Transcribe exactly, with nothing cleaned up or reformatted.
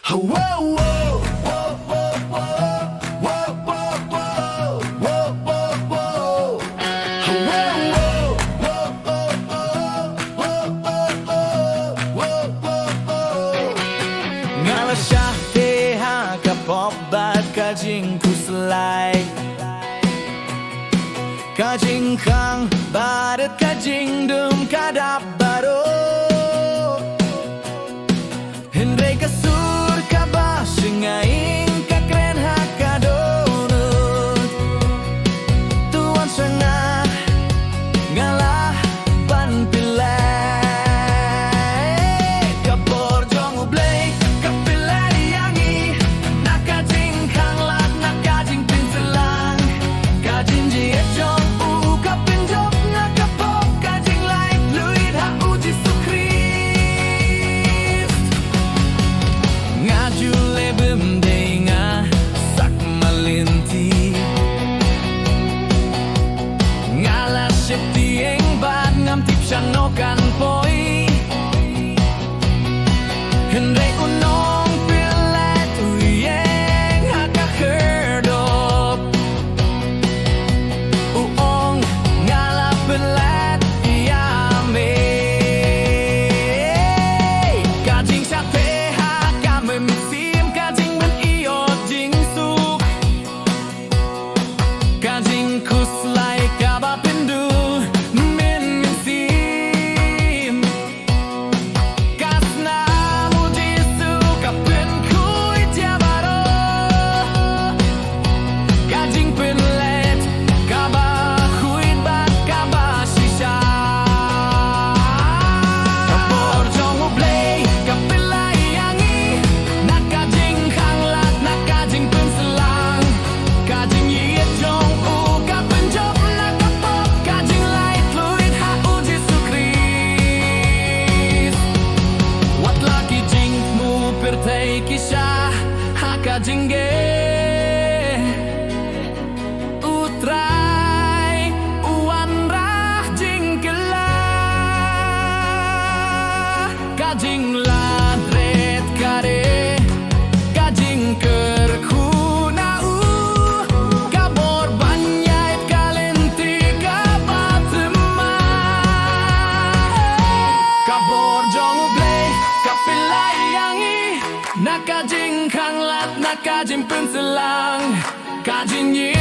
Nga la shah te ha ka pop bad ka jingkhuslai, ka jingkhang bad ka jingdum ka dap baroh. Hynrei ka sur kaba shngaiñ ka kren ha ka dohnud. To wan sha nga, nga lah ban pynlait. Ka bor jong U Blei ka pynlait ïa ngi na ka jingkhang lad, na ka jingpynsalang. Ka jingjied jong u ka pynjop na ka pop, ka jinglait fluid ha U Jisu Khrist. Nga ju leh bym dei nga sak malynti. Nga la sheptieng bad ngam tip shano kan poi. Hynrei u nongpynlait u ïeng ha ka khyrdop. U ong, nga la pynlait ïa me. Ka jingshah te ha ka mynsiem, ka jingmyntoi jingsuk, ka jingkhuslai kaba pynduh mynsiem. Ka snam U Jisu ka pynkhuid ïa baroh. Ka jingpynlait kaba khuid bad kaba shisha. Ka bor jong U Blei ka pynlait ïa ngi na ka jingkhang lad, na ka jingpynsalang. Ka jingjied jong u ka pynjop na ka pop, ka jinglait fluid ha U Jisu Khrist. Wat la ki jingthmu pyrthei ki shah ha ka jingeh, U Trai u wanrah jingkylla. Ka jingladret ka dei ka jingkyrkhu na u, ka bor ban ïaid ka lynti kaba thymmai. Ka bor jong U Blei ka pynlait ïa ngi na ka jingkhang lad, na ka jingpynsalang. Ka jingjied